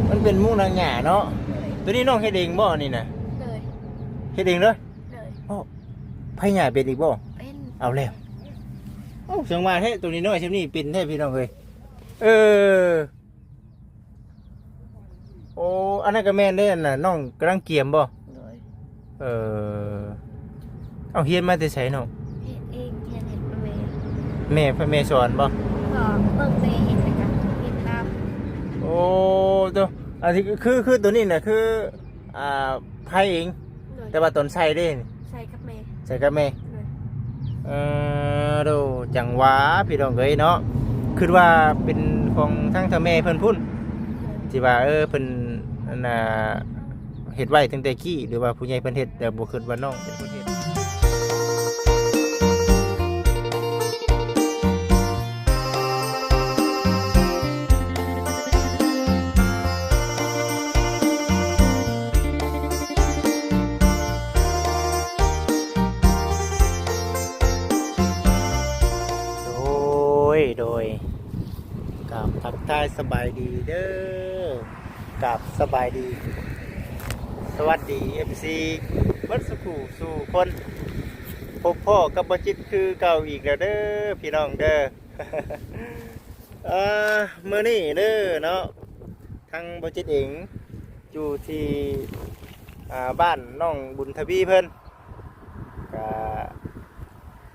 ມັນເປັນມຸງໜັງຫຍ້າເນາະ. ໂດຍ ໂຕນີ້ນ້ອງເຮັດເອງບໍ່ນີ້ນະ? ໂດຍ ເຮັດເອງເດີ. ໂດຍ ໂອ້ ໃຜຫຍ້າເປັນອີກບໍ່? ເປັນ. ເອົາແລ້ວ ໂອ້ ຈັ່ງວ່າແທ້ ໂຕນ້ອຍໆຊ່ຳນີ້ເປັນແທ້ພີ່ນ້ອງເອີຍ. ເອີ ໂອ້ ອັນນັ້ນກໍແມ່ນເດ້ ອັນນ່າ ນ້ອງກຳລັງກຽມບໍ່? ໂດຍ ເອີ ເອົາ ຮຽນມາແຕ່ໃສນ້ອງ? ເຮັດເອງ ຮຽນເຮັດນຳແມ່. ແມ່ ແມ່ສອນບໍ່? ກໍເບິ່ງແມ່ເຮັດ ແລ້ວກໍເຮັດຕາມ. ໂອ້ ໂຕ ອັນນີ້ຄື ຄື ຄືໂຕນີ້ນະ ຄື ອ່າ ໄພເອງ. ໂດຍ ແຕ່ວ່າຕອນໃສ່ເດ້? ໃສ່ກັບແມ່. ໃສ່ກັບແມ່. ໂດຍ ເອີ ໂດ ຈັ່ງວ່າພີ່ນ້ອງເອີຍເນາະ ຄິດວ່າເປັນຂອງທາງເຖົ້າແມ່ເພິ່ນພຸ້ນ ໂດຍ ທີ່ວ່າ ເອີ ເພິ່ນ ອັນນ່າ ເຮັດໄວ້ຕັ້ງແຕ່ກີ້ ຫຼືວ່າຜູ້ໃຫຍ່ເພິ່ນເຮັດ ແຕ່ບໍ່ຄິດວ່ານ້ອງເປັນຄົນເຮັດ. ໂດຍ ໂດຍ ກາບທັກທາຍສະບາຍດີເດີ ກາບສະບາຍດີ ສະຫວັດດີ ເອັຟຊີ ເບິດສູ່ຜູ້ສູ່ຄົນ ພົບພໍ້ກັບບ່າວຈິດຄືເກົ່າອີກແລ້ວເດີ ພີ່ນ້ອງເດີ. ເອີ ມື້ນີ້ເດີເນາະ ທາງບ່າວຈິດເອງຢູ່ທີ່ ອ່າ ບ້ານນ້ອງບຸນທະວີເພິ່ນ ກະ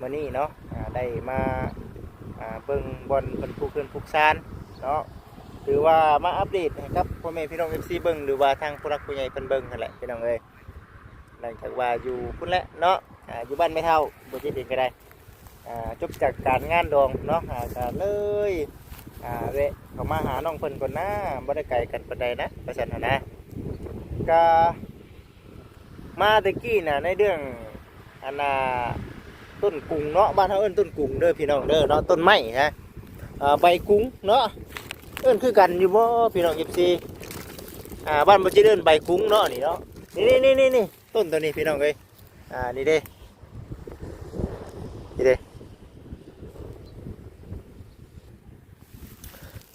ມື້ນີ້ເນາະ ອ່າ ໄດ້ມາ ອ່າ ເບິ່ງບ່ອນເພິ່ນປູກເຮືອນປູກຊານເນາະ ຫຼືວ່າມາອັບເດດໃຫ້ກັບພໍ່ແມ່ພີ່ນ້ອງ ເອັຟຊີ ເບິ່ງ ຫຼືວ່າທາງຜູ້ຫຼັກຜູ້ໃຫຍ່ເພິ່ນເບິ່ງຫັ້ນແຫຼະ ພີ່ນ້ອງເອີຍ. ຫຼັງຈາກວ່າຢູ່ພຸ້ນແຫຼະເນາະ ອ່າ ຢູ່ບ້ານແມ່ເຖົ້າ ບໍ່ຈິດເອງກໍໄດ້ ອ່າ ຈົບຈາກການງານດອງເນາະ ອ່າ ກໍເລີຍ ອ່າ ແວະເຂົ້າມາຫານ້ອງເພິ່ນກ່ອນນາ ບໍ່ໄດ້ໄກກັນປານໃດນະ ວ່າຊັ້ນຫັ້ນນະ. ກໍມາແຕ່ກີ້ນະ ໃນເລື່ອງ ອັນນ່າ ຕົ້ນກຸງເນາະ ບ້ານເຮົາເອີ້ນຕົ້ນກຸງເດີພີ່ນ້ອງເດີເນາະ ຕົ້ນໄມ້ນະ ເອີ ໃບກຸງເນາະ ເອີ້ນຄືກັນຢູ່ບໍ່ພີ່ນ້ອງ ເອັຟຊີ? ອ່າ ບ້ານບໍ່ຈິດເອີ້ນໃບກຸງເນາະ ນີ້ເນາະ ນີ້ໆໆໆ ຕົ້ນໂຕນີ້ພີ່ນ້ອງເອີຍ ອ່າ ນີ້ເດ້ ນີ້ເດ້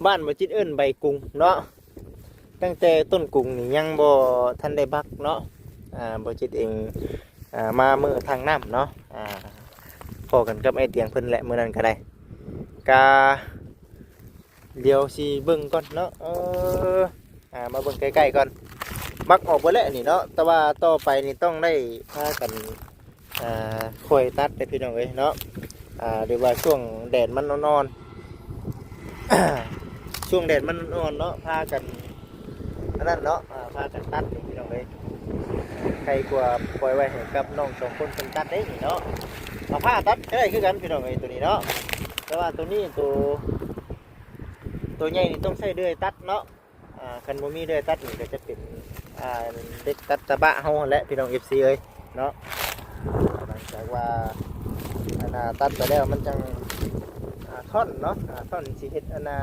ບ້ານບໍ່ຈິດເອີ້ນໃບກຸງເນາະ ຕັ້ງແຕ່ຕົ້ນກຸງນີ້ຍັງບໍ່ທັນໄດ້ບັກເນາະ ອ່າ ບໍ່ຈິດເອງ ອ່າ ມາມື້ທາງນ້ຳເນາະ ອ່າ ພໍ້ກັນກັບອ້າຍຕຽງເພິ່ນແຫຼະ ມື້ນັ້ນກໍໄດ້ ກະ ດຽວຊິເບິ່ງກ່ອນເນາະ ເອີ ອ່າ ມາເບິ່ງໃກ້ໆກ່ອນ ບັກອອກເບິດແລ້ວນີ້ເນາະ ແຕ່ວ່າຕໍ່ໄປນີ້ຕ້ອງໄດ້ພາກັນ ອ່າ ຄ່ອຍຕັດເດ້ພີ່ນ້ອງເອີຍເນາະ ອ່າ ຫຼືວ່າຊ່ວງແດດມັນອ່ອນໆ ຊ່ວງແດດມັນອ່ອນເນາະ ພາກັນອັນນັ້ນເນາະ ອ່າ ພາກັນຕັດນີ້ພີ່ນ້ອງເອີຍ ໃຄກວ່າປ່ອຍໄວ້ໃຫ້ກັບນ້ອງສອງຄົນເພິ່ນຕັດເດ້ນີ້ເນາະ ເອົາພ້າຕັດກໍໄດ້ຄືກັນພີ່ນ້ອງເອີຍ ໂຕນີ້ເນາະ ແຕ່ວ່າໂຕນີ້ ໂຕ ໂຕໃຫຍ່ນີ້ຕ້ອງໃຊ້ເລື່ອຍຕັດເນາະ ອ່າ ຄັນບໍ່ມີເລື່ອຍຕັດນີ້ກໍຈະເປັນ ອ່າ ເຫຼັກຕັດຕະບະເຮົາຫັ້ນແຫຼະ ພີ່ນ້ອງ ເອັຟຊີ ເອີຍເນາະ ຫຼັງຈາກວ່າ ອັນນ່າ ຕັດໄປແລ້ວມັນຈັ່ງ ອ່າ ທ່ອນເນາະ ອ່າ ທ່ອນຊິເຮັດ ອັນນ່າ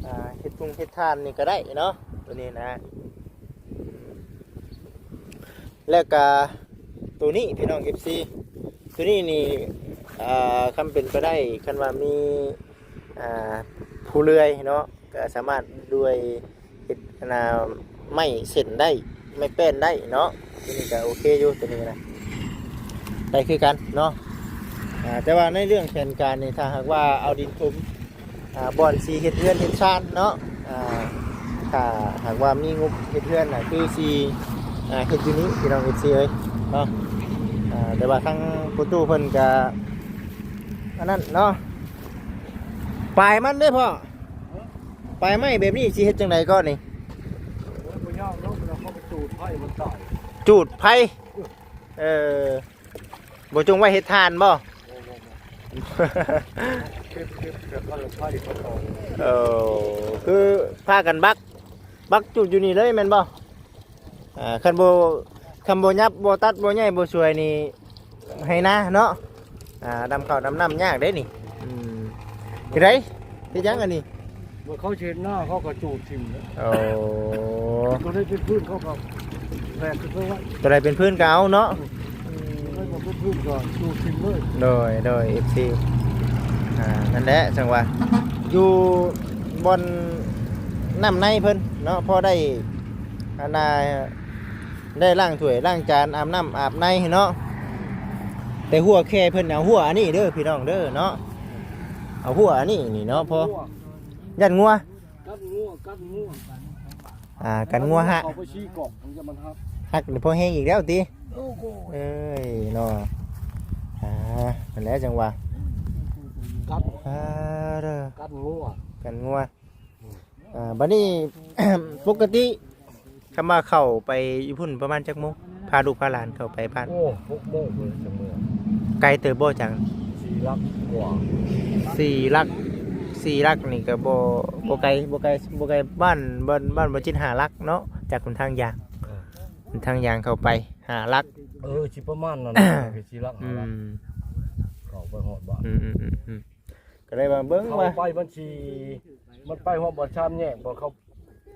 ອ່າ ເຮັດທຸງເຮັດຖ່ານນີ້ກໍໄດ້ເນາະ ໂຕນີ້ນະ. ແລ້ວກະໂຕນີ້ພີ່ນ້ອງ ເອັຟຊີ ໂຕນີ້ນີ້ ອ່າ ຄັນເປັນໄປໄດ້ ຄັນວ່າມີ ອ່າ ຜູ້ເລື່ອຍເນາະ ກະສາມາດເລື່ອຍເຮັດ ອັນນ່າ ໄມ້ເສັ້ນໄດ້ ໄມ້ແປ້ນໄດ້ເນາະ ໂຕນີ້ກະໂອເຄຢູ່ ໂຕນີ້ນະ ໄດ້ຄືກັນເນາະ ອ່າ ແຕ່ວ່າໃນເລື່ອງແຜນການນີ້ ຖ້າຫາກວ່າເອົາດິນຖົມ ອ່າ ບ່ອນຊິເຮັດເຮືອນເຮັດຊານເນາະ ອ່າ ຖ້າຫາກວ່າມີງົບເຮັດເຮືອນນະ ຄືຊິ ອ່າ ເຮັດຢູ່ນີ້ພີ່ນ້ອງ ເອັຟຊີ ເອີຍເນາະ ອ່າ ແຕ່ວ່າທາງພໍ່ຕູ້ເພິ່ນກະອັນນັ້ນເນາະ ປາຍມັນເດ້ພໍ່ ປາຍໄມ້ແບບນີ້ຊິເຮັດຈັ່ງໃດກ່ອນນີ້? ໂອ້ຍ ບໍ່ຍາກດອກ ເວລາເຂົາໄປຈູດໄຟມັນຕາຍ ຈູດໄຟ ເອີ ບໍ່ຈົ່ງໄວ້ເຮັດຖ່ານບໍ່? ບໍ່ ບໍ່ ບໍ່ ເກັບ ເກັບ ເກັບ ເອົາໄປເຮັດໄຟເຂົາຕໍ່ ເອີ ຄືພາກັນບັກ ບັກຈູດຢູ່ນີ້ເລີຍແມ່ນບໍ່? ອ່າ ຄັນບໍ່ ຄັນບໍ່ຫຍັບ ບໍ່ຕັດ ບໍ່ໃຫຍ່ ບໍ່ຊ່ວຍນີ້ ໄຮ່ນາເນາະ ອ່າ ດຳເຂົ້າດຳນ້ຳຍາກເດ້ນີ້ ອືມ ເຮັດໃດ? ເຮັດຫຍັງອັນນີ້? ເມື່ອເຂົາຊິເຮັດນາ ເຂົາກໍຈູດຖິ້ມແລ້ວ ໂອ້ ຕົວໃດເປັນພື້ນເຂົາກໍແບກຂຶ້ນໄປໄວ້ ຕົວໃດເປັນພື້ນກໍເອົາເນາະ ອືມ ຕົວໃດບໍ່ເປັນພື້ນກໍຈູດຖິ້ມເລີຍ ໂດຍ ໂດຍ ເອັຟຊີ ອ່າ ນັ້ນແຫຼະ ຈັ່ງວ່າ ຢູ່ບ່ອນ ນ້ຳໃນເພິ່ນເນາະ ພໍໄດ້ ອັນນ່າ ໄດ້ລ້າງຖ້ວຍລ້າງຈານ ອາບນ້ຳອາບໃນເນາະ. ແຕ່ຮົ້ວແຄ່ເພິ່ນເອົາຮົ້ວອັນນີ້ເດີພີ່ນ້ອງເດີເນາະ ເອົາຮົ້ວອັນນີ້ນີ້ເນາະ ພໍ ຢ້ານງົວ ກັນງົວ ກັນງົວ ອ່າ ກັນງົວຫະ ເຂົ້າໄປຊີ້ກອກ ມັນຈະມັນຫັກ ຫັກນີ້ພໍແຮງອີກແລ້ວຕິ. ໂອ້ໂຫ ເອີຍເນາະ ອ່າ ນັ້ນແຫຼະຈັ່ງວ່າ ກັນ ອ່າ ເດີ ກັນງົວ ກັນງົວ. ອ່າ ບັດນີ້ ປົກກະຕິ ຄຳວ່າເຂົ້າໄປຢູ່ພຸ້ນປະມານຈັກໂມງ? ພາລູກພາຫຼານເຂົ້າໄປບ້ານ. ໂອ້ ຫົກໂມງພຸ້ນແຫຼະຈັ່ງເມືອ. ໄກເຕີບບໍ່? ຈັ່ງ ສີ່ຫຼັກກວ່າ ສີ່ຫຼັກ ສີ່ຫຼັກນີ້ກໍບໍ່ ບໍ່ໄກ ບໍ່ໄກ ບໍ່ໄກ ບ້ານ ບ້ານ ບ້ານບໍ່ຈິດ ຫ້າຫຼັກເນາະ ຈາກຫົນທາງຢາງ ເອີ ຫົນທາງຢາງເຂົ້າໄປ ຫ້າຫຼັກ. ເອີ ຊິປະມານນັ້ນແຫຼະ ສີ່ຫຼັກ ຫ້າຫຼັກ ອືມ ເຂົ້າໄປຮອດບ້ານ ອືມໆໆ ກໍເລີຍວ່າເບິ່ງວ່າ ເຂົ້າໄປມັນຊິ ມັນໄປຮອດບ່ອນສາມແຍກ ບ່ອນເຂົາ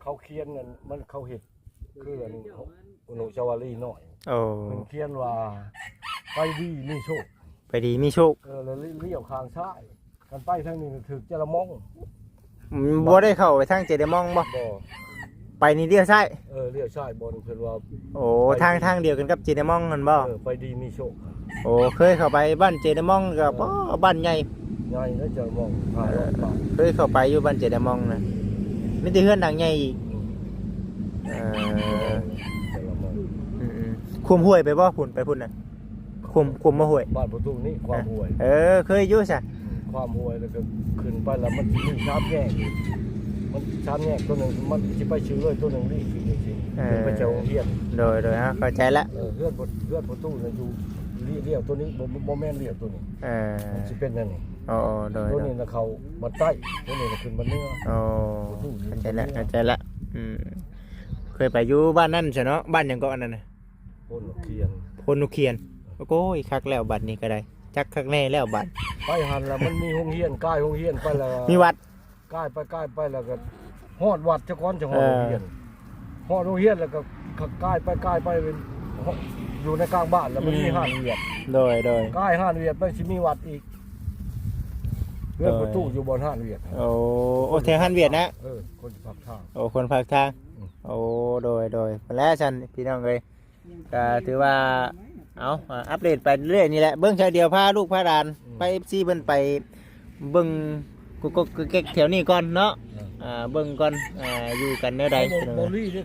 ເຂົາຂຽນນັ້ນ ມັນ ເຂົາເຮັດຄືອັນອະນຸສາວະລີນ້ອຍ. ໂອ້ ເພິ່ນຂຽນວ່າ ໄປດີມີໂຊກ ໄປດີມີໂຊກ. ເອີ ແລ້ວລ້ຽວຂ້າງຊ້າຍ ຄັນໄປທາງນີ້ຖືກເຈລະມອງ. ອືມ ບໍ່ໄດ້ເຂົ້າໄປທາງເຈດາມອງບໍ່? ບໍ່ ໄປນີ້ລ້ຽວຊ້າຍ. ເອີ ລ້ຽວຊ້າຍບ່ອນເພິ່ນວ່າ. ໂອ້ ໄປ ທາງ ທາງດຽວກັນກັບເຈດາມອງຫັ້ນບໍ່? ເອີ ໄປດີມີໂຊກ. ໂອ້ ເຄີຍເຂົ້າໄປບ້ານເຈດາມອງກໍ ເອີ ປ້ອ ບ້ານໃຫຍ່ ໃຫຍ່ເນາະ ເຈດາມອງ ເອີ ເຄີຍເຂົ້າໄປຢູ່ບ້ານເຈດາມອງນະ ມີແຕ່ເຮືອນຫຼັງໃຫຍ່ອີກ. ອືມ ເອີ ເຈດາມອງ ອືມໆ ຂ້ວມຫ້ວຍໄປບໍ່? ພຸ້ນ ໄປພຸ້ນນະ. ຂ້ວມ ຂ້ວມບໍ່ຫ້ວຍ ບ້ານປະຕູນີ້ ຂ້ວາມຫ້ວຍ. ເອີ ເຄີຍຢູ່ຊະ ຂ້ວາມຫ້ວຍ ແລ້ວກໍຂຶ້ນໄປ ແລ້ວມັນຊິມີສາມແຍກ ມັນສາມແຍກ ຕົວໜຶ່ງມັນຊິໄປຊື່ເລີຍ ຕົວໜຶ່ງນີ້ຄືຈັ່ງຊີ້ ເອີ ຂຶ້ນໄປຈາກໂຮງຮຽນ. ໂດຍໆ ເອົາ ເຂົ້າໃຈລະ. ເອີ ເຮືອນປະ ເຮືອນປະຕູນະຢູ່ລ້ຽວ ລ້ຽວຕົວນີ້ ບໍ່ ບໍ່ແມ່ນລ້ຽວຕົວນີ້. ເອີ ມັນຊິເປັນແນວນີ້. ອໍ ໂດຍໆ ຕົວນີ້ນະເຂົ້າບ້ານໃຕ້ ຕົວນີ້ນະຂຶ້ນບ້ານເໜືອ. ອໍ ປະຕູນີ້ ເຂົ້າໃຈລະ ເຂົ້າໃຈລະ. ອືມ ເຄີຍໄປຢູ່ບ້ານນັ້ນຊະເນາະ ບ້ານຫຍັງເກາະອັນນັ້ນນະ? ໂພນນົກຂຽນ ໂພນນົກຂຽນ. ໂອ້ຍ ຄັກແລ້ວບັດນີ້ກໍໄດ້ ຈັກຄັກແນ່ແລ້ວບັດ. ໄປຫັ້ນລະມັນມີໂຮງຮຽນ ກາຍໂຮງຮຽນໄປລະ ມີວັດ ກາຍໄປ ກາຍໄປລະກໍຮອດວັດຊະກ່ອນ ຈັ່ງຮອດ ເອີ ໂຮງຮຽນ. ຮອດໂຮງຮຽນລະກໍກາຍໄປ ກາຍໄປ ຢູ່ໃນກາງບ້ານລະມັນມີ ອືມ ຮ້ານຫວຽດ. ໂດຍໆ ກາຍຮ້ານຫວຽດໄປຊິມີວັດອີກ. ເຮືອນປະຕູ ໂດຍ ຢູ່ບ່ອນຮ້ານຫວຽດ. ໂອ້ ໂອ້ ແຖວຮ້ານຫວຽດນະ. ເອີ ຄົນພາກທາງ. ໂອ້ ຄົນພາກທາງ. ອືມ ໂອ້ ໂດຍໆ ພຸ້ນແຫຼະຊັ້ນພີ່ນ້ອງເອີຍ. ກໍຖືວ່າ ເອົາ ອັບເດດໄປເລື້ອຍນີ້ແຫຼະ ເບິ່ງຊະ ດຽວພາລູກພາຫຼານ ອືມ ພາເອັຟຊີເພິ່ນໄປເບິ່ງກົກໆແກັກໆແຖວນີ້ກ່ອນເນາະ. ເອີ ອ່າ ເບິ່ງກ່ອນ ອ່າ ຢູ່ກັນແນວໃດ. ບໍ່ ບໍ່ລີເດ້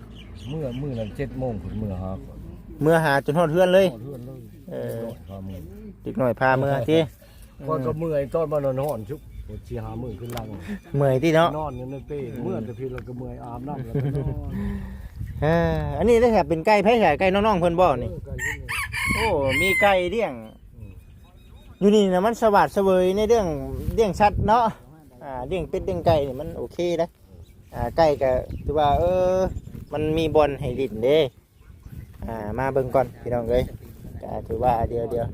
ເມື່ອ ມື້ນັ້ນເຈັດໂມງພຸ້ນ ເມື່ອຫາ ເມື່ອຫາຈົນຮອດເຮືອນເລີຍ. ຮອດເຮືອນເລີຍ. ເອີ ເດັກນ້ອຍພາເມືອ ເດັກນ້ອຍພາເມືອຕິ. ຂ້ອຍກໍເມື່ອຍຕອນມານອນຮ້ອນຊຸກ ສີ່ຫ້າມື້ຂຶ້ນຫຼັງ ເມື່ອຍຕິເນາະ. ນອນຢູ່ໃນເປ ອືມ ເມື່ອແຕ່ພີ້ແລ້ວກໍເມື່ອຍ ອາບນ້ຳແລ້ວກໍນອນ. ເອີ ອັນນີ້ໄດ້ແທ້ ເປັນໄກ່ໃຜ ໄກ່ນ້ອງໆເພິ່ນບໍ່ນີ້? ເອີ ໄກ່ເພິ່ນນີ້. ໂອ້ ມີໄກ່ລ້ຽງ. ອືມ ຢູ່ນີ້ນະ ມັນສະຫວາດສະເຫວີຍໃນເລື່ອງລ້ຽງສັດເນາະ. ອ່າ ລ້ຽງເປັດລ້ຽງໄກ່ນີ້ມັນໂອເຄເດ້. ອ່າ ໄກ່ກໍຖືວ່າ ເອີ ມັນມີບ່ອນໃຫ້ຫຼິ້ນເດ້. ອ່າ ມາເບິ່ງກ່ອນພີ່ນ້ອງເອີຍ ກໍຖືວ່າ ດຽວ ດຽວ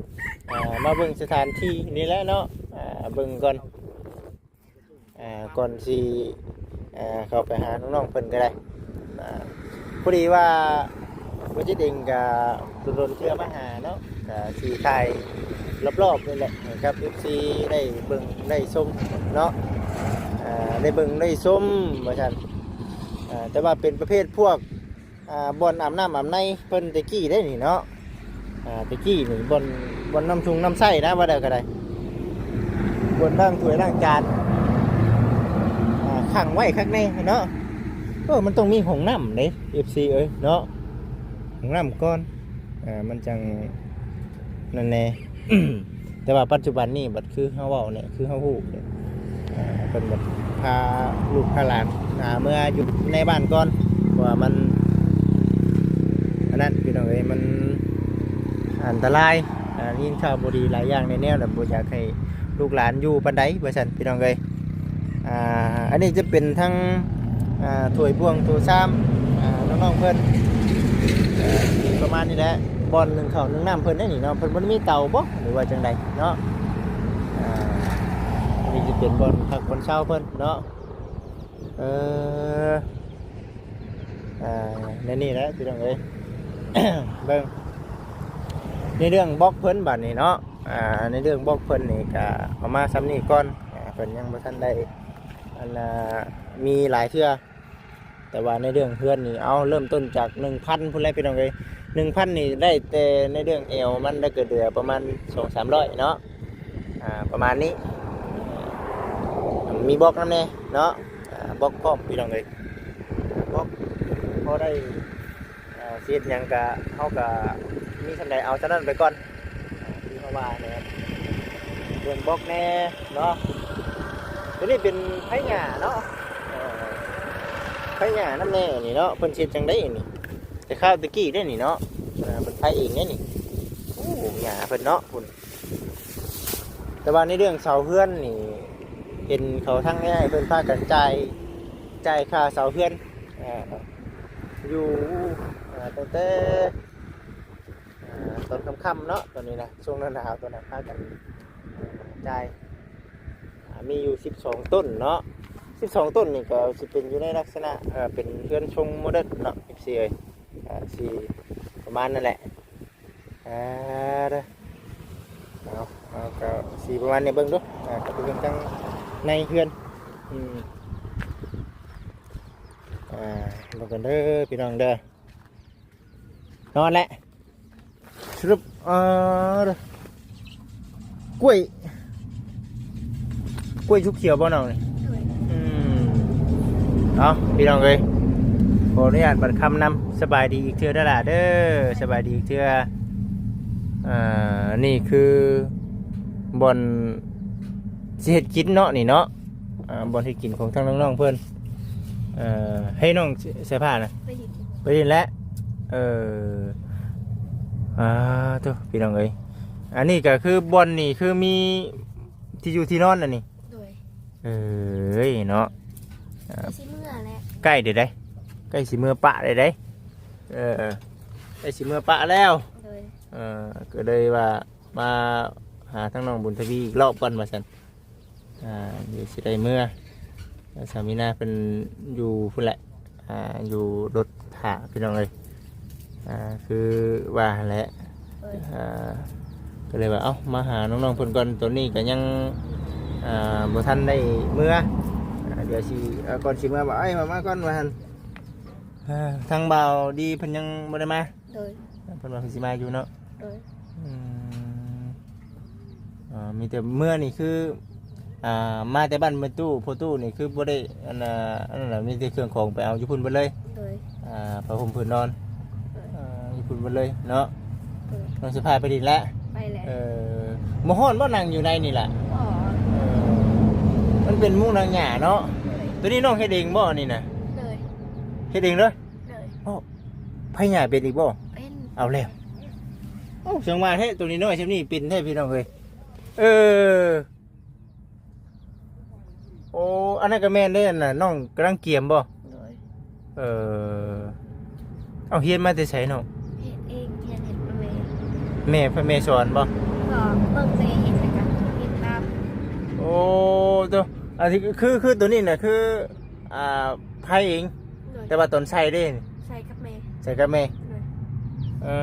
ອ່າ ມາເບິ່ງສະຖານທີ່ນີ້ແຫຼະເນາະ. ອ່າ ເບິ່ງກ່ອນ ອ່າ ກ່ອນຊິ ອ່າ ເຂົ້າໄປຫານ້ອງໆເພິ່ນກໍໄດ້. ອ່າ ພໍດີວ່າບໍ່ຈິດເອງກໍດົນໆເທື່ອມາຫາເນາະ ກໍຊິຖ່າຍລອບໆນີ້ແຫຼະ ໃຫ້ກັບເອັຟຊີໄດ້ເບິ່ງໄດ້ຊົມເນາະ. ອ່າ ໄດ້ເບິ່ງໄດ້ຊົມວ່າຊັ້ນ. ອ່າ ແຕ່ວ່າເປັນປະເພດພວກ ອ່າ ບ່ອນອາບນ້ຳອາບໃນເພິ່ນແຕ່ກີ້ເດ້ນີ້ເນາະ. ອ່າ ແຕ່ກີ້ນີ້ບ່ອນ ບ່ອນນ້ຳຊົງນ້ຳໃຊ້ນະ ວ່າໄດ້ກໍໄດ້ ບ່ອນລ້າງຖ້ວຍລ້າງຈານ. ອ່າ ຂັງໄວ້ຄັກແນ່ເນາະ. ເອີ ມັນຕ້ອງມີຫ້ອງນ້ຳເດ້ ເອັຟຊີເອີຍເນາະ ຫ້ອງນ້ຳກ່ອນ. ອ່າ ມັນຈັ່ງ ນັ້ນແດ່ ແຕ່ວ່າປັດຈຸບັນນີ້ບັດຄືເຮົາເວົ້ານີ້ ຄືເຮົາຮູ້ນີ້ ອ່າ ເພິ່ນບັດພາລູກພາຫຼານ ອ່າ ເມືອຢູ່ໃນບ້ານກ່ອນ ເພາະວ່າມັນ ອັນນັ້ນ ພີ່ນ້ອງເອີຍ ມັນອັນຕະລາຍ. ອ່າ ໄດ້ຍິນຂ່າວບໍ່ດີຫຼາຍຢ່າງໃນແນວ ແລ້ວບໍ່ຢາກໃຫ້ລູກຫຼານຢູ່ປານໃດວ່າຊັ້ນ ພີ່ນ້ອງເອີຍ. ອ່າ ອັນນີ້ຈະເປັນທັງ ອ່າ ຖ້ວຍບ່ວງຖ້ວຍຊາມ ອ່າ ນ້ອງໆເພິ່ນ ເອີ ປະມານນີ້ແຫຼະ ບ່ອນໜຶ້ງເຂົ້າໜຶ້ງນ້ຳເພິ່ນໄດ໋ນີ້ເນາະ. ເພິ່ນບໍ່ໄດ້ມີເຕົາບໍ່ ຫຼືວ່າຈັ່ງໃດເນາະ. ອ່າ ອັນນີ້ຈະເປັນບ່ອນພັກບ່ອນເຊົາເພິ່ນເນາະ. ເອີ ອ່າ ໃນນີ້ແຫຼະ ພີ່ນ້ອງເອີຍ ເບິ່ງ ໃນເລື່ອງບລັອກເພິ່ນບາດນີ້ເນາະ. ອ່າ ໃນເລື່ອງບລັອກເພິ່ນນີ້ກະເອົາມາສ່ຳນີ້ກ່ອນ. ອ່າ ເພິ່ນຍັງບໍ່ທັນໄດ້ ອັນ ອ່າ ມີຫຼາຍເທື່ອ ແຕ່ວ່າໃນເລື່ອງເຮືອນນີ້ ເອົາ ເລີ່ມຕົ້ນຈາກໜຶ່ງພັນພຸ້ນແຫຼະພີ່ນ້ອງເອີຍ. ໜຶ່ງພັນນີ້ໄດ້ແຕ່ໃນເລື່ອງແອວມັນ ແລ້ວກໍເຫຼືອປະມານສອງສາມຮ້ອຍເນາະ ອ່າ ປະມານນີ້. ມີບລັອກນຳແດ່ເນາະ ອ່າ ບລັອກພ້ອມພີ່ນ້ອງເອີຍ ບລັອກພໍໄດ້ ອ່າ ຊິເຮັດຫຍັງກະ ເຮົາກະມີສ່ຳໃດເອົາສ່ຳນັ້ນໄປກ່ອນ ຄືເຮົາວ່າແຫຼະ ເລື່ອງບລັອກແດ່ເນາະ. ຕົວນີ້ເປັນໄຟຫຍ້າເນາະ ເອີ ໄຟຫຍ້ານຳແດ່ນີ້ເນາະ. ເພິ່ນຊິເຮັດຈັ່ງໃດນີ້ ແຕ່ຄາວແຕ່ກີ້ເດ້ນີ້ເນາະ ເອີ ເພິ່ນໄຟເອງເດ້ນີ້. ໂອ້ ຫຍ້າເພິ່ນເນາະພຸ້ນ. ແຕ່ວ່າໃນເລື່ອງເສົາເຮືອນນີ້ ເຫັນເຂົາທາງໃນເພິ່ນພາກັນຈ່າຍ ຈ່າຍຄ່າເສົາເຮືອນ ອ່າ ຢູ່ ອ່າ ຕັ້ງແຕ່ ອ່າ ຕອນຄ່ຳໆເນາະ ຕອນນີ້ນະ ຊ່ວງໜາວໆ ຕອນນັ້ນພາກັນ ອ່າ ຈ່າຍ ອ່າ ມີຢູ່ສິບສອງຕົ້ນເນາະ. ສິບສອງຕົ້ນນີ້ກໍຊິເປັນຢູ່ໃນລັກສະນະ ເອີ ເປັນເຮືອນຊົງໂມເດີນເນາະ ເອັຟຊີ ເອີຍ ອ່າ ຊິປະມານນັ້ນແຫຼະ. ອ່າ ເດີ ເອົາ ເອົາ ກໍຊິປະມານນີ້ ເບິ່ງດູ ອ່າ ກໍໄປເບິ່ງທາງໃນເຮືອນ ອືມ ອ່າ ເບິ່ງກັນເດີພີ່ນ້ອງເດີ. ນອນແຫຼະ ສະຫຼຸບ ເອີ ກ້ວຍ ກ້ວຍສຸກຂຽວບໍ່ນ້ອງນີ້? ໂດຍ ອືມ ເອົາ ພີ່ນ້ອງເອີຍ ຂໍອະນຸຍາດບັດຄຳນຳ. ສະບາຍດີອີກເທື່ອເດີຫຼ້າເດີ ສະບາຍດີອີກເທື່ອ. ອ່າ ນີ້ຄືບ່ອນຊິເຮັດກິນເນາະ ນີ້ເນາະ ອ່າ ບ່ອນເຮັດກິນຂອງທາງນ້ອງໆເພິ່ນ. ເອີ ໃຫ້ນ້ອງໃສ່ຜ້ານະ ໄປຫຼິ້ນ ໄປຫຼິ້ນແລ້ວ ເອີ ອ່າ ໂທ້ ພີ່ນ້ອງເອີຍ ອັນນີ້ກໍຄືບ່ອນນີ້ຄືມີທີ່ຢູ່ທີ່ນອນອັນນີ້. ໂດຍ ເອີຍ ເນາະ ອ່າ ໃກ້ຊິເມືອແລ້ວ ໃກ້ເດີໃດ ໃກ້ຊິເມືອປະເດີໃດ ເອີ ໃກ້ຊິເມືອປະແລ້ວ. ໂດຍ ເອີ ກໍເລີຍວ່າມາຫາທາງນ້ອງບຸນທະວີອີກລອບກ່ອນວ່າຊັ້ນ. ອ່າ ດຽວຊິໄດ້ເມືອ ແລ້ວສາມີນາເພິ່ນຢູ່ພຸ້ນແຫຼະ ອ່າ ຢູ່ລົດຖ້າພີ່ນ້ອງເອີຍ. ອ່າ ຄືວ່າຫັ້ນແຫຼະ ໂດຍ ອ່າ ກໍເລີຍວ່າ ເອົ້າ ມາຫານ້ອງໆເພິ່ນກ່ອນ ຕອນນີ້ກໍຍັງ ອ່າ ບໍ່ທັນໄດ້ເມືອ. ອ່າ ດຽວຊິ ເອີ ກ່ອນຊິເມືອ ບອກ ເອີຍ ມາ ມາກ່ອນວ່າຫັ້ນ. ອ່າ ທາງບ່າວດີເພິ່ນຍັງບໍ່ໄດ້ມາ? ໂດຍ ເພິ່ນວ່າເພິ່ນຊິມາຢູ່ເນາະ. ໂດຍ ອືມ ອ່າ ມີແຕ່ເມືອນີ້ຄື ອ່າ ມາແຕ່ບ້ານແມ່ຕູ້ ພໍ່ຕູ້ນີ້ຄືບໍ່ໄດ້ ອັນນ່າ ອັນນັ້ນນະ ມີແຕ່ເຄື່ອງຂອງໄປເອົາຢູ່ພຸ້ນເບິດເລີຍ. ໂດຍ ອ່າ ຜ້າຫົ່ມຜືນນອນ ໂດຍ ອ່າ ຢູ່ພຸ້ນເບິດເລີຍເນາະ. ໂດຍ ນ້ອງຊິພາໄປດິນແລ້ວ ໄປແລ້ວ. ເອີ ບໍ່ຮ້ອນບໍ່ ນັ່ງຢູ່ໃນນີ້ລະ? ບໍ່ ເອີ ມັນເປັນມຸງໜັງຫຍ້າເນາະ. ໂດຍ ຕົວນີ້ນ້ອງເຮັດເອງບໍ່ນີ້ນະ? ໂດຍ ເຮັດເອງເລີຍ? ໂດຍ ໂອ້ ໃຜຫຍ້າເປັນອີກບໍ່? ເປັນ ເອົາແລ້ວ ໂອ້ ຈັ່ງວ່າແທ້ ຕົວນ້ອຍໆຊ່ຳນີ້ເປັນແທ້ພີ່ນ້ອງເອີຍ. ເອີ ໂອ້ ອັນນັ້ນກໍແມ່ນເດ້ ອັນນ່າ ນ້ອງກຳລັງກຽມບໍ່? ໂດຍ ເອີ ເອົາ ຮຽນມາແຕ່ໃສນ້ອງ? ເຮັດເອງ ຮຽນເຮັດນຳແມ່. ແມ່ ແມ່ສອນບໍ່? ກໍເບິ່ງແມ່ເຮັດ ແລ້ວກໍເຮັດຕາມ. ໂອ້ ໂຕ ອັນນີ້ຄື ຄືຕົວນີ້ນະ ຄື ອ່າ ໄຟເອງ ໂດຍ ແຕ່ວ່າຕອນໃສ່ເດ້ ໃສ່ກັບແມ່ ໃສ່ກັບແມ່. ໂດຍ ເອີ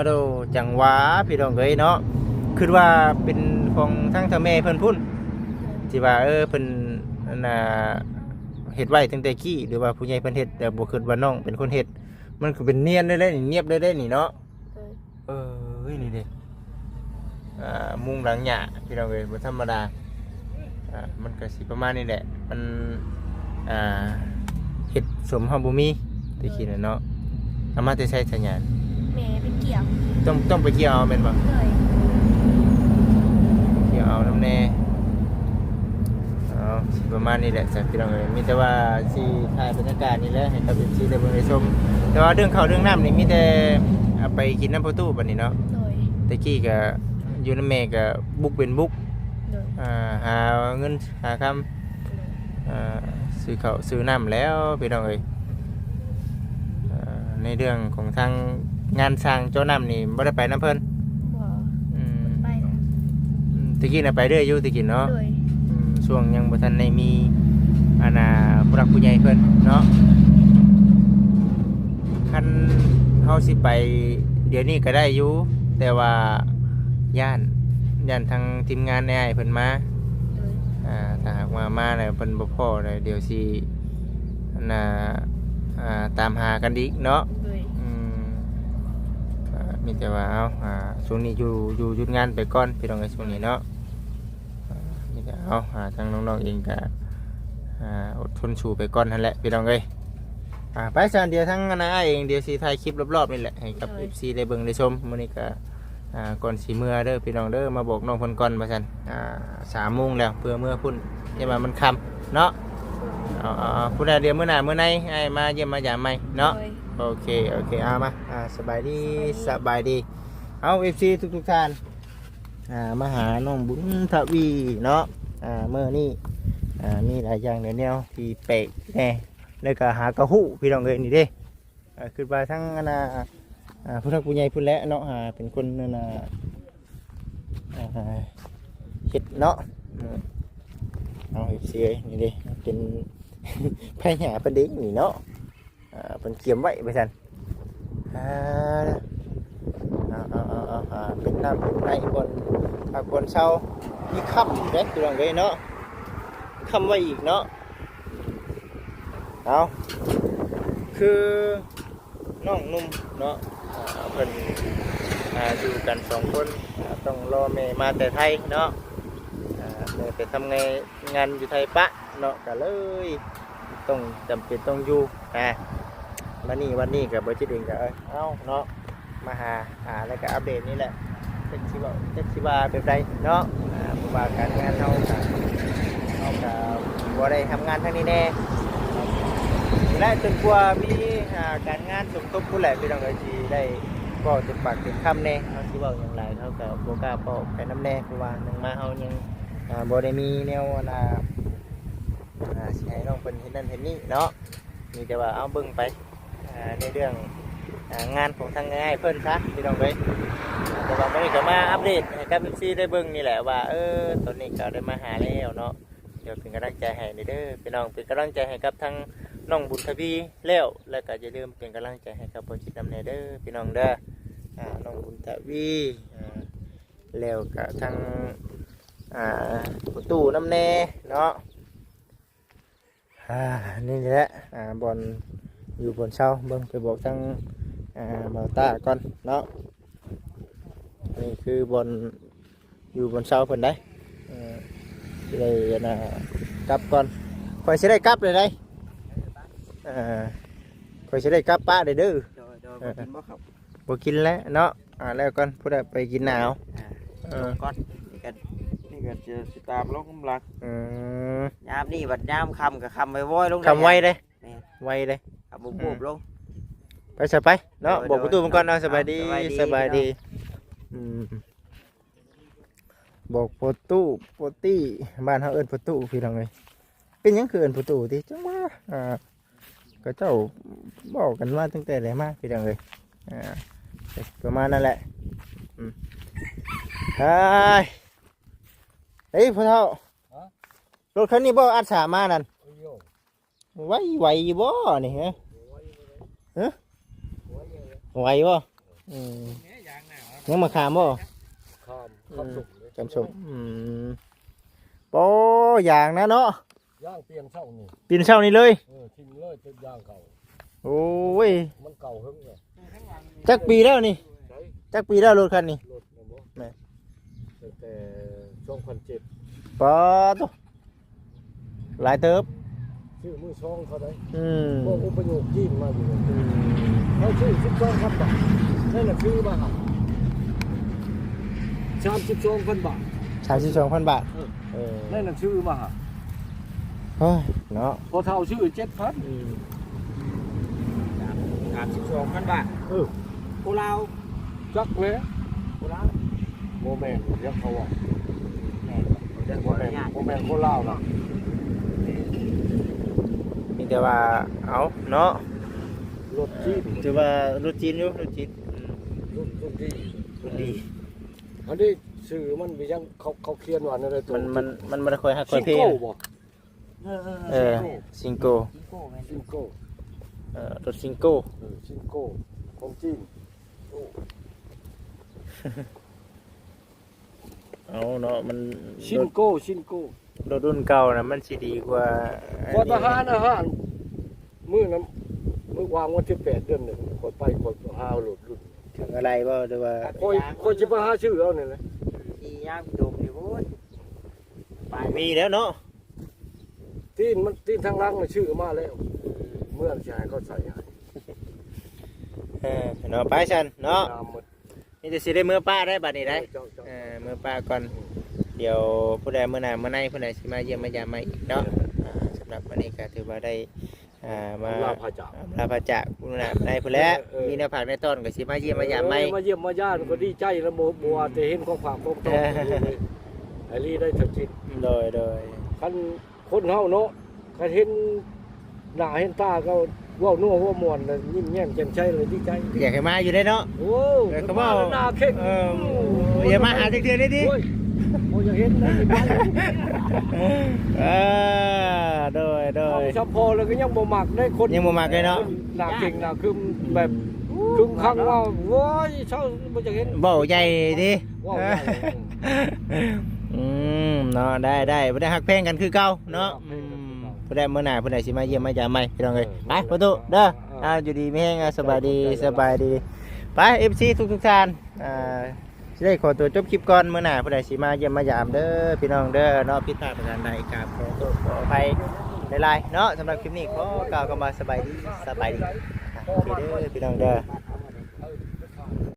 ໂດ ຈັ່ງວ່າພີ່ນ້ອງເອີຍເນາະ ຄິດວ່າເປັນຂອງທາງເຖົ້າແມ່ເພິ່ນພຸ້ນ ໂດຍ ທີ່ວ່າ ເອີ ເພິ່ນ ອັນນ່າ ເຮັດໄວ້ຕັ້ງແຕ່ກີ້ ຫຼືວ່າຜູ້ໃຫຍ່ເພິ່ນເຮັດ ແຕ່ບໍ່ຄິດວ່ານ້ອງເປັນຄົນເຮັດ. ມັນກໍເປັນນຽນເລີຍເດ້ນີ້ ນຽບເລີຍເດ້ນີ້ເນາະ. ໂດຍ ເອີຍ ນີ້ເດ້ ອ່າ ມຸງຫຼັງຫຍ້າພີ່ນ້ອງເອີຍ ບໍ່ທຳມະດາ. ອ່າ ມັນກໍຊິປະມານນີ້ແຫຼະ ມັນ ອ່າ ເຮັດສົມເຮົາບໍ່ມີແຕ່ກີ້ນະເນາະ. ເອົາມາແຕ່ໃສສະຫຍ້າ? ແມ່ໄປກ່ຽວ ຕ້ອງ ຕ້ອງໄປກ່ຽວເອົາແມ່ນບໍ່? ໂດຍ ກ່ຽວເອົານຳແດ່. ເອົາ ຊິປະມານນີ້ແຫຼະຊະພີ່ນ້ອງເອີຍ ມີແຕ່ວ່າຊິຖ່າຍບັນຍາກາດນີ້ແຫຼະ ໃຫ້ກັບເອັຟຊີໄດ້ເບິ່ງໄດ້ຊົມ. ແຕ່ວ່າເລື່ອງເຂົ້າເລື່ອງນ້ຳນີ້ມີແຕ່ເອົາໄປກິນນຳພໍ່ຕູ້ບັດນີ້ເນາະ. ໂດຍ ແຕ່ກີ້ກະຢູ່ນຳແມ່ກະບຸກເປັນບຸກ ໂດຍ ອ່າ ຫາເງິນຫາຄຳ ໂດຍ ອ່າ ຊື້ເຂົ້າຊື້ນ້ຳແລ້ວພີ່ນ້ອງເອີຍ. ອ່າ ໃນເລື່ອງຂອງທາງງານສ້າງເຈາະນ້ຳນີ້ບໍ່ໄດ້ໄປນຳເພິ່ນ? ບໍ່ ອືມ ບໍ່ໄປ. ອືມ ແຕ່ກີ້ນະໄປເລື້ອຍຢູ່ແຕ່ກີ້ເນາະ. ໂດຍ ອືມ ຊ່ວງຍັງບໍ່ທັນໄດ້ມີ ອັນນ່າ ຜູ້ຫຼັກຜູ້ໃຫຍ່ເພິ່ນເນາະ. ຄັນເຮົາຊິໄປດຽວນີ້ກໍໄດ້ຢູ່ ແຕ່ວ່າຢ້ານ ຢ້ານທາງທີມງານອ້າຍເພິ່ນມາ. ໂດຍ ອ່າ ຖ້າຫາກວ່າມາແລ້ວເພິ່ນບໍ່ພໍ້ແລ້ວ ດຽວຊິ ອັນນ່າ ຕາມຫາກັນອີກເນາະ. ໂດຍ ອືມ ກໍມີແຕ່ວ່າ ເອົາ ອ່າ ຊ່ວງນີ້ຢູ່ ຢູ່ຢຸດງານໄປກ່ອນ ພີ່ນ້ອງເອີຍ ຊ່ວງນີ້ເນາະ. ອ່າ ມີແຕ່ ເອົາ ອ່າ ທາງນ້ອງໆເອງກໍ ອ່າ ອົດທົນສູ້ໄປກ່ອນຫັ້ນແຫຼະ ພີ່ນ້ອງເອີຍ. ອ່າ ໄປຊັ້ນ ດຽວທາງອັນອ້າຍເອງ ດຽວຊິຖ່າຍຄລິບລອບໆນີ້ແຫຼະ ໃຫ້ກັບ ໂດຍ ເອັຟຊີ ໄດ້ເບິ່ງໄດ້ຊົມ. ມື້ນີ້ກໍ ອ່າ ກ່ອນຊິເມືອເດີພີ່ນ້ອງເດີ ມາບອກນ້ອງເພິ່ນກ່ອນວ່າຊັ້ນ. ອ່າ ສາມໂມງແລ້ວ ເພື່ອເມືອພຸ້ນ ຢ່າວ່າມັນຄ່ຳເນາະ. ເອົາ ເອົາ ເອົາ ພຸ້ນແຫຼະ ດຽວມື້ໜ້າມື້ໃນອ້າຍມາຢ້ຽມມາຢາມໃໝ່ເນາະ. ໂດຍ ໂອເຄ ໂອເຄ ເອົາ ມາ ອ່າ ສະບາຍດີ ສະບາຍດີ ສະບາຍດີ. ເອົາ ເອັຟຊີ ທຸກໆທ່ານ ອ່າ ມາຫານ້ອງບຸນທະວີເນາະ. ອ່າ ມື້ນີ້ ອ່າ ມີຫຼາຍຢ່າງຫຼາຍແນວທີ່ແປກແດ່ ແລ້ວກໍຫາກໍຮູ້ ພີ່ນ້ອງເອີຍ ນີ້ເດ້. ອ່າ ຄິດວ່າທາງອັນນ່າ ອ່າ ຜູ້ຫຼັກຜູ້ໃຫຍ່ພຸ້ນແຫຼະເນາະ ອ່າ ເປັນຄົນອັນນ່າ ອ່າ ເຮັດເນາະ. ເອົາ ເອັຟຊີ ເອີຍ ນີ້ເດ້ ເປັນໄຜຫາເພິ່ນເດ້ນີ້ເນາະ. ອ່າ ເພິ່ນກຽມໄວ້ວ່າຊັ້ນ. ອ່າ ເອົາ ເອົາ ເອົາ ເອົາ ອ່າ ເປັນນ້ຳເປັນໃນ ບ່ອນພັກບ່ອນເຊົາ ມີຄ່ຳເດ້ ພີ່ນ້ອງເອີຍເນາະ. ຄ້ຳໄວ້ອີກເນາະ. ເອົາ ຄືນ້ອງໜຸ່ມເນາະ ອ່າ ເພິ່ນ ອ່າ ຢູ່ກັນສອງຄົນ ອ່າ ຕ້ອງລໍແມ່ມາແຕ່ໄທເນາະ. ອ່າ ແມ່ໄປທຳງານ ງານຢູ່ໄທປະເນາະ ກໍເລີຍຕ້ອງ ຈຳເປັນຕ້ອງຢູ່ ອ່າ ມານີ້ວັນນີ້ກໍບໍ່ຈິດເອງກໍ ເອີ ເອົາເນາະ ມາຫາ ອ່າ ແລ້ວກໍອັບເດດນີ້ແຫຼະ ຈັກຊິເວົ້າ ຈັກຊິວ່າແບບໃດເນາະ. ອ່າ ເພາະວ່າການງານເຮົາກໍ ເຮົາກໍບໍ່ໄດ້ທຳງານທາງນີ້ແດ່ ແລະ ຈົນກວ່າມີ ອ່າ ການງານສົມທົບພຸ້ນແຫຼະ ພີ່ນ້ອງເອີຍ ຊິໄດ້ເວົ້າເຕັມປາກເຕັມຄຳແດ່. ເຮົາຊິເວົ້າຫຍັງຫຼາຍ ເຮົາກໍບໍ່ກ້າເວົ້າໄປນຳແດ່ ເພາະວ່າໜຶ່ງມາເຮົາຍັງ ອ່າ ບໍ່ໄດ້ມີແນວ ອັນນ່າ ອ່າ ຊິໃຫ້ນ້ອງເພິ່ນເຮັດນັ້ນເຮັດນີ້ເນາະ. ມີແຕ່ວ່າ ເອົາ ເບິ່ງໄປ ອ່າ ໃນເລື່ອງ ອ່າ ງານຂອງທາງອ້າຍເພິ່ນຊະ ພີ່ນ້ອງເອີຍ. ແຕ່ວ່າມື້ນີ້ກໍມາອັບເດດໃຫ້ກັບ ເອັຟຊີ ໄດ້ເບິ່ງນີ້ແຫຼະວ່າ ເອີ ຕອນນີ້ກໍໄດ້ມາຫາແລ້ວເນາະ. ດຽວເປັນກຳລັງໃຈໃຫ້ເດີພີ່ນ້ອງ ເປັນກຳລັງໃຈໃຫ້ກັບທາງນ້ອງບຸນທະວີແລ້ວ ແລ້ວກໍຢ່າລືມເປັນກຳລັງໃຈໃຫ້ກັບບໍ່ຈິດນຳແດ່ເດີພີ່ນ້ອງເດີ. ອ່າ ນ້ອງບຸນທະວີ ອ່າ ແລ້ວກະທັງ ອ່າ ປະຕູນຳແດ່ເນາະ. ອ່າ ນີ້ແຫຼະ ອ່າ ບ່ອນຢູ່ບ່ອນເຊົາ ເບິ່ງໄປບອກທາງ ອ່າ ບ່າວຕ້າກ່ອນເນາະ. ນີ້ຄືບ່ອນຢູ່ບ່ອນເຊົາເພິ່ນໄດ໋ ເອີ ຊິໄດ້ ອັນນ່າ ກັບກ່ອນ ຂ້ອຍຊິໄດ້ກັບເລີຍໄດ໋ ເອີ ຂ້ອຍຊິໄດ້ກັບປະເດີ. ໂດຍ ໂດຍ ບໍ່ກິນບໍ່ເຂົ້າ ບໍ່ກິນແລ້ວເນາະ. ອ່າ ແລ້ວກ່ອນ ຜູ້ໃດໄປກິນໜາວ ອ່າ ເອີ ລົງກ່ອນ ນີ້ກໍ ນີ້ກໍຈະຊິຕາມລົງນຳຫຼັງ. ອືມ ຍາມນີ້ບັດຍາມຄ່ຳກໍຄ່ຳໄວໆລົງ ຄ່ຳໄວເດ້ ແມ່ນ ໄວເດ້ ຄ່ຳບຸບໆລົງ. ໄປຊະໄປເນາະ ໂດຍ ບອກປະຕູມັນກ່ອນເນາະ. ໂດຍ ສະບາຍດີ ເອົາ ສະບາຍດີ ສະບາຍດີ ພີ່ນ້ອງ ອືມ ບອກປະຕູ ປະຕີ ບ້ານເຮົາເອີ້ນປະຕູ ພີ່ນ້ອງເອີຍ. ເປັນຫຍັງຄືເອີ້ນປະຕູຕິ ຈັ່ງວ່າ ອ່າ ເຂົາເຈົ້າເວົ້າກັນມາຕັ້ງແຕ່ໃດມາ ພີ່ນ້ອງເອີຍ. ອ່າ ປະມານນັ້ນແຫຼະ ອືມ ເອີຍ ເອີຍ ພໍ່ເຖົ້າ ຮະ ລົດຄັນນີ້ບໍ່ ອັດສາມານັ້ນ ໂອ້ຍ ໄວ ໄວຢູ່ບໍ່ນີ້ ຮະ ຮະ ໄວບໍ່? ອືມ ຍັງມາຂາມບໍ່? ຂາມ ອືມ ຂາມສົ້ມເດ້ ຂາມສົ້ມ ອືມ ໂອ້ ຢາງນະເນາະ ຢາງປ່ຽນເຊົ້ານີ້ ປ່ຽນເຊົ້ານີ້ເລີຍ ເອີ ຖິ້ມເລີຍ ຕິດຢາງເກົ່າ. ໂອ້ຍ ມັນເກົ່າເຫິງແລ້ວ ຈັກປີແລ້ວນີ້? ໃສ? ຈັກປີແລ້ວລົດຄັນນີ້? ລົດນັ້ນບໍ່? ແມ່ນ ຕັ້ງແຕ່ສອງພັນເຈັດ ປາດໂທ້ ຫຼາຍເຕີບ ຊື້ມືສອງເຂົາໄດ໋. ອືມ ພວກອຸປະໂຍກຈີນມາຢູ່ ອືມ ເຂົາຊື້ສິບສອງພັນບາດ ໃນໜັງສືມາຫາ ສາມສິບສອງພັນບາດ ສາມສິບສອງພັນບາດ ເອີ ເອີ ໃນໜັງສືມາຫາ. ໂອ້ຍເນາະ ພໍ່ເຖົ້າຊື້ເຈັດພັນ ອືມ ສາມສິບສອງພັນບາດ ເອີ ໂອ້ລາວ ຈັກແຫຼະ ໂອ້ລາວ ບໍ່ແມ່ນ ດຽວເຂົາວ່າ ແມ່ນ ບໍ່ແມ່ນ ບໍ່ແມ່ນຄົນລາວນະ ມີແຕ່ວ່າ ເອົາເນາະ ລົດຈີນ ຖືວ່າລົດຈີນຢູ່ ລົດຈີນ ອືມ ລົດ ລົດດີ ລົດດີ ອັນນີ້ຊື່ມັນມີຫຍັງ ເຂົາ ເຂົາຂຽນວ່າແນວໃດໂຕ ມັນ ມັນ ມັນບໍ່ໄດ້ຄ່ອຍຮັກຄ່ອຍເພ ຊິງໂກ້ບໍ່? ເອີ ເອີ ເອີ ເອີ ຊິງໂກ້ ຊິງໂກ້ ຊິງໂກ້ ແມ່ນ ຊິງໂກ້ ເອີ ລົດຊິງໂກ້ ເອີ ຊິງໂກ້ ຂອງຈີນ ເອົາເນາະ ມັນ ຊິງໂກ້ ຊິງໂກ້ ລົດລຸ້ນເກົ່ານະ ມັນຊິດີກວ່າ ບໍ່ ທະຫານ ທະຫານ ມື້ນັ້ນ ມື້ວາງວັນທີແປດເດືອນໜຶ່ງ ຂ້ອຍໄປ ຂ້ອຍຫາໂລດລຸ້ນ ເຖິງອາໄລບໍ່ ຫຼືວ່າ ຂ້ອຍ ຂ້ອຍຊິໄປຫາຊື້ເອົານີ້ແຫຼະ ຂີ່ຍາມດົງນີ້ ໂອ້ຍ ໄປ ມີແລ້ວເນາະ ຕີນມັນ ຕີນທາງຫຼັງມັນຊື້ມາແລ້ວ ເມືອນຊິໃຫ້ເຂົາໃສ່ໃຫ້ ເອີ ເນາະ ໄປຊັ້ນເນາະ ງາມໝົດ ມີແຕ່ຊິໄດ້ເມືອປະໄດ້ບັດນີ້ໄດ໋ ເອີ ເຈົ້າ ເຈົ້າ ເອີ ເມືອປະກ່ອນ ອືມ ດຽວຜູ້ໃດມື້ໜ້າມື້ໃນຜູ້ໃດຊິມາຢ້ຽມມາຢາມໃໝ່ອີກເນາະ ເອີ ອ່າ ສຳລັບມື້ນີ້ກໍຖືວ່າໄດ້ ອ່າ ມາ ອຳລາພາຈາກ ອຳລາພາຈາກ ມື້ໜ້າມື້ໃນພຸ້ນແຫຼະ ເອີ ເອີ ມີແນວຝາກແນວຕ້ອນກໍຊິມາຢ້ຽມມາຢາມໃໝ່ ເອີ ມາຢ້ຽມມາຢາມກໍດີໃຈແລ້ວ ບໍ່ ບໍ່ວ່າແຕ່ເຫັນຂອງຝາກຂອງຕ້ອນ ເອີ ໄອລີໄດ້ທັກສິດ ໂດຍ ໂດຍ ຄັນ ຄົນເຮົາເນາະ ຄັນເຫັນໜ້າເຫັນຕາກໍເວົ້ານົວເວົ້າມ່ວນ ແລ້ວຍິ້ມແຍ້ມແຈ່ມໃສ ແລ້ວດີໃຈ ຢາກໃຫ້ມາຢູ່ເດ້ເນາະ ໂອ້ ເອີ ເຂົາເວົ້າ ໜ້າເຄັ່ງ ເອີ ຢ່າມາຫາຈັກເທື່ອເດ້ຕິ ໂອ້ຍ ບໍ່ຢາກເຫັນນະ ເອີ ໂດຍ ໂດຍ ເຮົາສຳພໍແລ້ວກໍຍັງບໍ່ມັກເດ້ ຄົນ ຍັງບໍ່ມັກເດ້ເນາະ ໜ້າເຄັ່ງໜ້າຄຶມ ແບບ ອືມ ຄຶມຄັງວ່າ ໂອ້ຍ ເຊົາ ບໍ່ຢາກເຫັນ ເວົ້າໃຫຍ່ຕິ ເວົ້າໃຫຍ່ ອືມ ເນາະ ໄດ້ ໄດ້ ບໍ່ໄດ້ ຮັກແພງກັນຄືເກົ່າເນາະ ຮັກແພງກັນຄືເກົ່າ ອືມ ຜູ້ໃດມື້ໜ້າຜູ້ໃດຊິມາຢ້ຽມມາຢາມໃໝ່ ພີ່ນ້ອງເອີຍ ເອີ ໄປ ໂອ້ຕູ້ ເດີ ເອີ ເອົາ ຢູ່ດີມີແຮງ ເອົາ ສະບາຍດີ ຂອບໃຈ ສະບາຍດີ ໄປ ເອັຟຊີ ທຸກໆທ່ານ ອ່າ ຊິໄດ້ຂໍຕົວຈົບຄລິບກ່ອນ ມື້ໜ້າຜູ້ໃດຊິມາຢ້ຽມມາຢາມເດີ ພີ່ນ້ອງເດີ ເນາະ ຜິດພາດປະການໃດກໍຂໍໂທດຂໍອະໄພຫຼາຍໆ ເນາະ ສຳລັບຄລິບນີ້ຂໍກ່າວຄຳວ່າ ສະບາຍດີ ສະບາຍດີ ອ່າ ໂອເຄເດີ ພີ່ນ້ອງເດີ.